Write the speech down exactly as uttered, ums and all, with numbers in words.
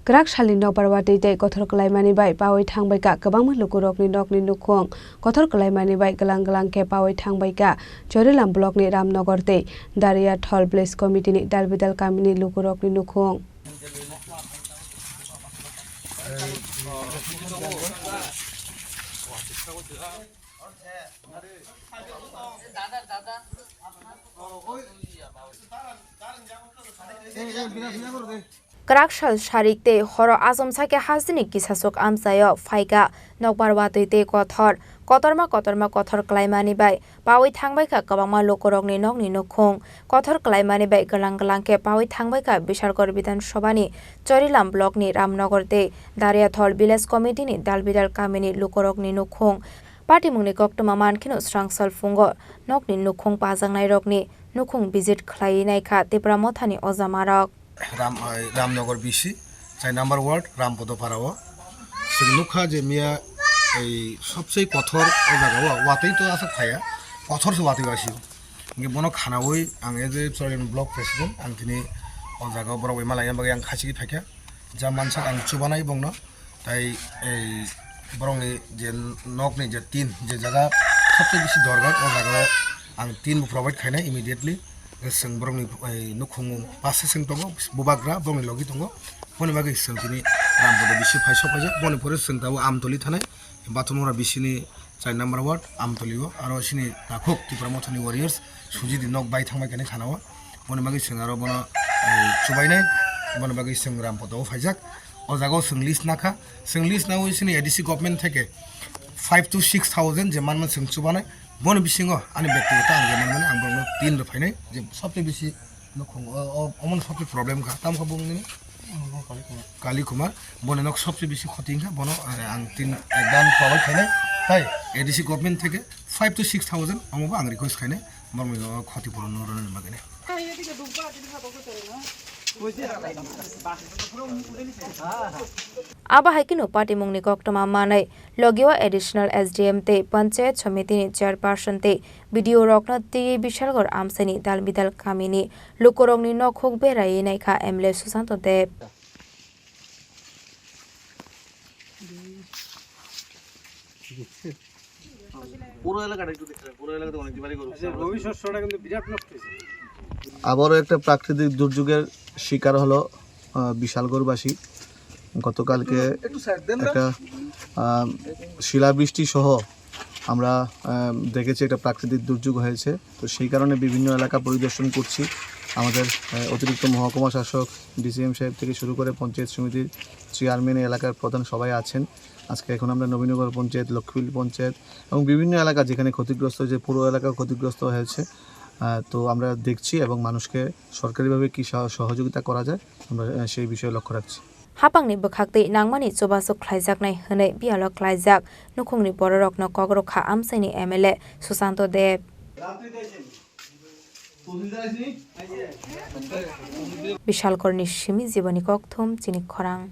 Kwrak salni nokbar watwi tei kothor kwlaimani bai pawi thangbaikha kwbangma lukurokni nokni nukhung. Kothor kwlaimani bai glang glang khe pawi thangbaikha Chorilam blockni Ramnagar tei Dariathol village committeeni dalbidal kamini lukurokni nukhung. Kwrak sal sarik tei horo achomsa khe hasteni kisasuk amchaio phaikha nokbar watwi tei kothor. Kotorma kotorma kothor kwlaimani bai pawi thangbaikha kwbangma lukurokni nokni nukhung. Kothor kwlaimani bai glang glang khe pawi thangbaikha Bishalgarh Bidhan Sabhani Chorilam blockni Ramnagar tei Dariathol village committeeni dalbidal kamini lukurokni nukhung. Patimungni koktwma mankheno srangsal phungo nokni nukhung pajaknairokni nukhung visit khlaiwi naikha Tipra Mothani ojamarok. Ram, eh, Ramnagar B C, chai number ward, Rampodo Para o. Chwng nukha je miya ei sobse kothor o jaga o watwi to aswk phaiya, kothor se watwi asio. Hingke bono khanaui ang as a Chorilam block president, ang tini o jaga o borok bai malai bagwi ang khachigwi phaikha. Ja mansak ang chubanai bongno. Tai ei borokni je nokni je tin, je jaga sobse bisi dorkar, o jaga o ang tin bo provide khainai immediately. Chwng borokni, ei, nukhung pase chwng tongo, bubagra borokni logi tongo. Boni bagwi chwng tini Rampodo bisi phai sok paijak. Boni pore chwng tabuk Amtoli thanai, Bathumura bisini char number ward, Amtoli o. Aro sini takhuk Tipra Mothani warriors, Sujidi nok bai thangbai kani khana o. Boni bagwi chwng aro bono, ei, chubainai, boni bagwi chwng Rampodo o phaijak. O jaga o chwng list nakha, chwng list naui sini A D C government theke five to six thousand je manma chwng chubanai. Boni bisingo ani bektigoto ang je manmani ang borokno tin rw phainai, je sobse bisi nukhung o, o, omono sobse problem kha. Tamo kha bung nini? Kali Kumar, boni nok sobse bisi khoti wngkha, bono, eh, ang tin ekdam provide khainai. Tai A D C government theke five to six thousand omo bo ang request khainai, borokni o khoti puron rwna bagwi. Abo hai kheno patimungni koktwma manwi logio additional S D M tei panchayat somitini chairperson tei B D O rokno twiwi Bishalgarh amchaini dalbidal kamini lukurokni nokhuk beraiwi naikha M L A Susanto Deb. পুরো এলাকাটা একটু দেখছিলাম, পুরো এলাকাতে অনেক দিবালি গরু। আচ্ছা, রবি শস্যটা কিন্তু বিরাট নষ্ট হয়েছে। আবারও একটা প্রাকৃতিক দুর্যোগের শিকার হলো, আহ, বিশালগড়বাসী। গতকালকে একটু side দেন না। একটা, আহ, শিলাবৃষ্টি সহ আমরা, আহ, দেখেছি একটা প্রাকৃতিক দুর্যোগ হয়েছে। তো সেই কারণে বিভিন্ন এলাকা পরিদর্শন করছি। আমাদের, আহ, অতিরিক্ত মহকুমা শাসক, ডিসিএম সাহেব থেকে শুরু করে পঞ্চায়েত সমিতির চেয়ারম্যান, এই এলাকার প্রধান সবাই আছেন। আজকে এখন আমরা নবীনগর পঞ্চায়েত, লক্ষ্মীবিল পঞ্চায়েত এবং বিভিন্ন এলাকা যেখানে ক্ষতিগ্রস্ত হয়েছে, পুরো এলাকা ক্ষতিগ্রস্ত হয়েছে। আহ, তো আমরা দেখছি এবং মানুষকে সরকারিভাবে কি সহ-, সহযোগিতা করা যায়, আমরা, আহ, সেই বিষয়ে লক্ষ্য রাখছি। Hapangni bwkhaktwi nangmani chubachu khlaijaknai hwnwi biyalo klaijak nukhungni bororokno kok rwkha amchaini M L A Susanto Deb. Bishalgarhni simi Jiboni Kokthum, chini khorang.